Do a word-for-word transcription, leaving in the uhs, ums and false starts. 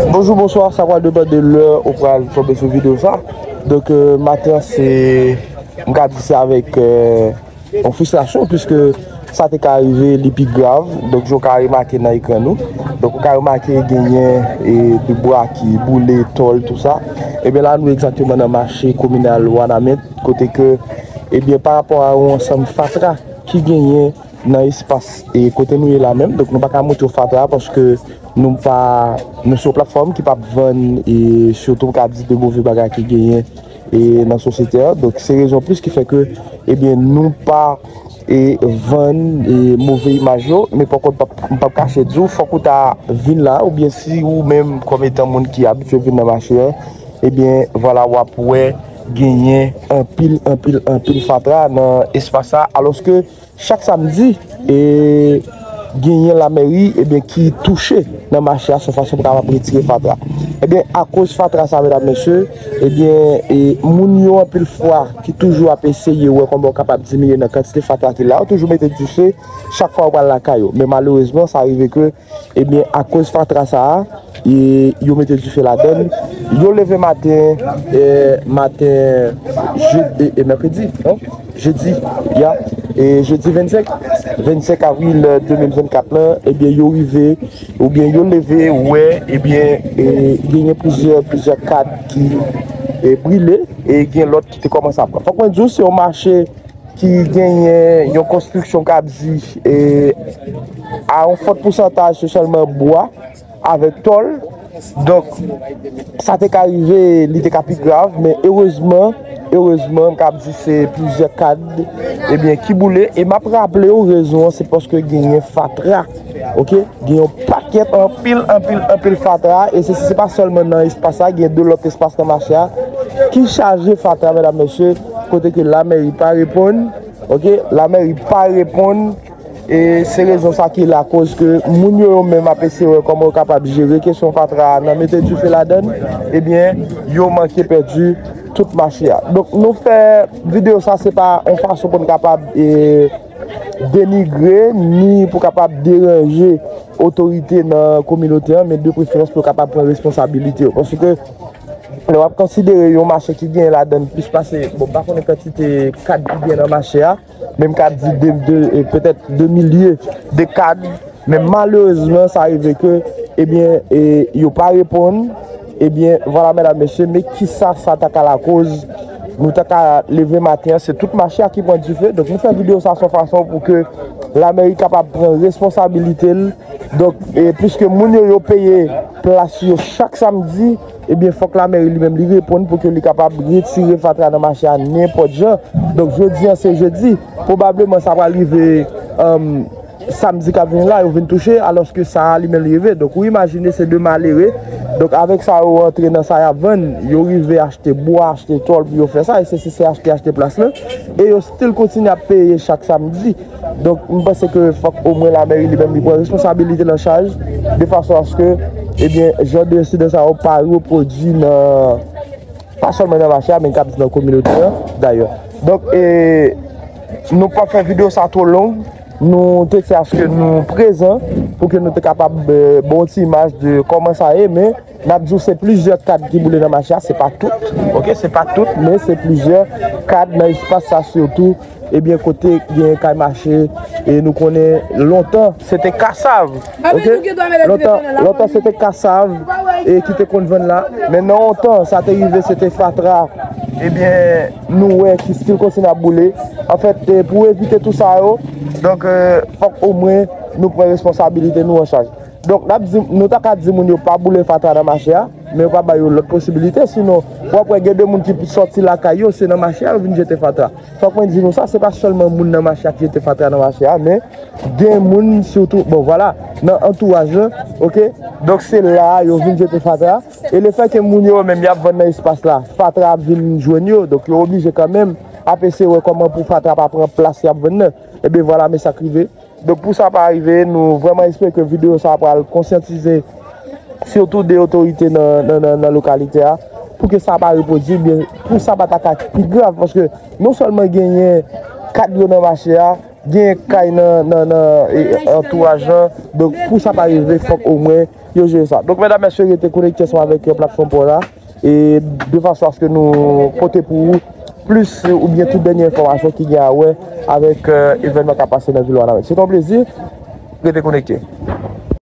Bonjou, bonswa, sa pral depann de lè ou pral tonbe sou videyo sa. Donk, euh, maten an, se, m ka di se avèk, euh, yon fristrasyon, piske sa te ka rive, li pi grav. Donk, jan w ka remake nan ekran nou. Donk, ou ka remake genyen, e, de bwa ki boule, tòl, tou sa. Ebyen, la, nou egzakteman nan mache kominal Wanament, kote ke, ebyen, pa rapò a yon ansanm fatra ki genyen nan espas, e, kote nou ye la menm. Donk, nou pa ka montre w fatra a paske nou pa, nou se yon platfòm ki p ap vann, e, sitou m ka di de move bagay ki genyen, e, nan sosyete a. Donk, se rezon plis ki fè ke, ebyen, nou pa, e, vann, e, move imaj yo, men pankont, m p ap, m p ap kache di w, fòk ou ta vin la, oubyen si ou menm, kòm etan moun ki abitye vin nan mache a, ebyen, vwala, w ap wè genyen anpil, anpil, anpil fatra nan espas sa, alòske chak samdi, e, genyen lamèri, ebyen, ki touche nan mache a, se yon fason pou kapab retire fatra. Ebyen, akoz fatra sa, medam, mesye, ebyen, e, moun yo anpil fwa ki toujou ap eseye wè kòman yo kapab diminye nan kantite fatra ki la, yo toujou mete dife chak fwa yo pral lakay yo. Men malerezman, sa rive ke, ebyen, akoz fatra sa a, e, yo mete dife ladann. Yo leve maten, e, maten jedi, e, mèkredi, non? Jedi, ya, e, jedi vennsenk, vennsenk avril, e, de mil vennkat lan, ebyen, yo rive, oubyen yo leve, wè, ebyen, e, genyen plizyè, plizyè kad ki, e, brile, e gen lòt ki te kòmanse ap pran. Fòk mwen di w, se yon mache ki genyen yon konstriksyon k ap di, e, a yon fòt pousantaj, se sèlman bwa avèk tòl. Donk, sa te ka rive, li te ka pi grav, men erezman, erezman, m ka ap di se plizyè kad, ebyen, ki boule. E m ap raple w rezon an, se paske genyen fatra, oke? Gen yon pakèt, anpil, anpil, anpil fatra, e se, se pa sèlman nan espas sa, gen de lòt espas nan mache a ki chaje fatra, medam, mesye, kote ke lamèri pa reponn, oke? Lamèri pa reponn, e se rezon sa ki lakoz ke moun yo, yo menm ap eseye wè kòman yo kapab jere kesyon fatra a nan mete dife ladann, ebyen, yo manke pèdi tout mache a. Donk, nou fè videyo sa, se pa yon fason pou n kapab, e, denigre, ni pou kapab deranje otorite nan kominote an, men de preferans pou yo kapab pran responsabilite yo. Paske lè w ap konsidere yon mache ki gen ladann plis pase, bon, m pa konnen kantite kad ki gen nan mache a, men m ka di de, de, e, petèt de milye de kad, men malerezman, sa rive ke, ebyen, e, yo pa reponn, ebyen, vwala, medam, mesye, men kisa sa ta ka lakoz? Nou ta ka leve maten an, se tout mache a ki pran dife. Donk, nou fè videyo sa se yon fason pou ke lamèri kapab pran responsabilite l. Donk, e, piske moun yo, yo peye plas yo chak samdi, ebyen, fòk lamèri li menm li reponn pou ke li kapab retire fatra nan mache a nenpòt jan. Donk, jodi an, se jedi. Pwobableman, sa pral rive, um, samdi k ap vini la, yo vin touche, alòske sa a li menm li rive. Donk, ou imajine se de malere. Donk, avèk sa, yo rantre nan sa y ap vann, yo rive achte bwa, achte tòl pou yo fè sa, e se, se, se achte, achte plas lan. E yo still kontinye ap peye chak samdi. Donk, m panse ke fòk omwen lamèri li menm li pran responsabilite l an chaj, de fason aske, ebyen, jan de ensidan sa yo pa repwodui nan, pa sèlman nan mache a, men k ap di nan kominote an, dayè. Donk, e, nou p ap fè videyo sa twò long. Nou te di aske nou prezan pou ke nou te kapab, e, ba w yon ti imaj de kòman sa ye, men n ap di w se plizyè kad ki boule nan mache a, se pa tout, oke, se pa tout, men se plizyè kad nan espas sa sitou, ebyen, kote gen kay mache, e nou konnen lontan, se te kasav, oke? Lontan, lontan, se te kasav, e ki te konn vann la, men nan yon tan, sa te rive, se te fatra, ebyen, nou wè ki still kontinye ap boule. Anfèt, e, pou evite tou sa yo, donk, e, fòk omwen nou pran responsabilite nou an chaj. Donk, n ap di, nou ta ka di moun yo pa boule fatra nan mache a, men yo pa ba yo lòt posibilite. Sinon, w ap wè gen de moun ki sòti lakay yo, se nan mache a yo vin jete fatra. Fòk mwen di nou sa, se pa sèlman moun nan mache a ki jete fatra nan mache a, men gen moun sitou, bon, vwala, nan antouraj lan, oke? Donk, se la a yo vin jete fatra. E lefètke moun yo menm y ap vann nan espas la, fatra ap vin jwenn yo, donk yo oblije kanmenm ap eseye wè kòman pou fatra pa pran plas y ap vann nan. Ebyen, vwala, men sa k rive. Donk, pou sa pa rive, nou vrèman espere ke videyo sa a pral konsyantize sitou de otorite nan, nan, nan, nan lokalite a, pou ke sa pa repwodui, byen, pou sa pa ta ka pi grav, paske non sèlman genyen kat yo nan mache a, genyen kay nan, nan, nan e, antouraj lan, donk pou sa pa rive, fòk omwen yo jere sa. Donk, medam, mesye, rete konekte ansanm avèk, euh, platfòm pa w la, e de fason aske nou pote pou ou plis oubyen tout dènye enfòmasyon ki gen a wè avèk, euh, evènman k ap pase nan vil Wanament. Se yon plezi, rete konekte.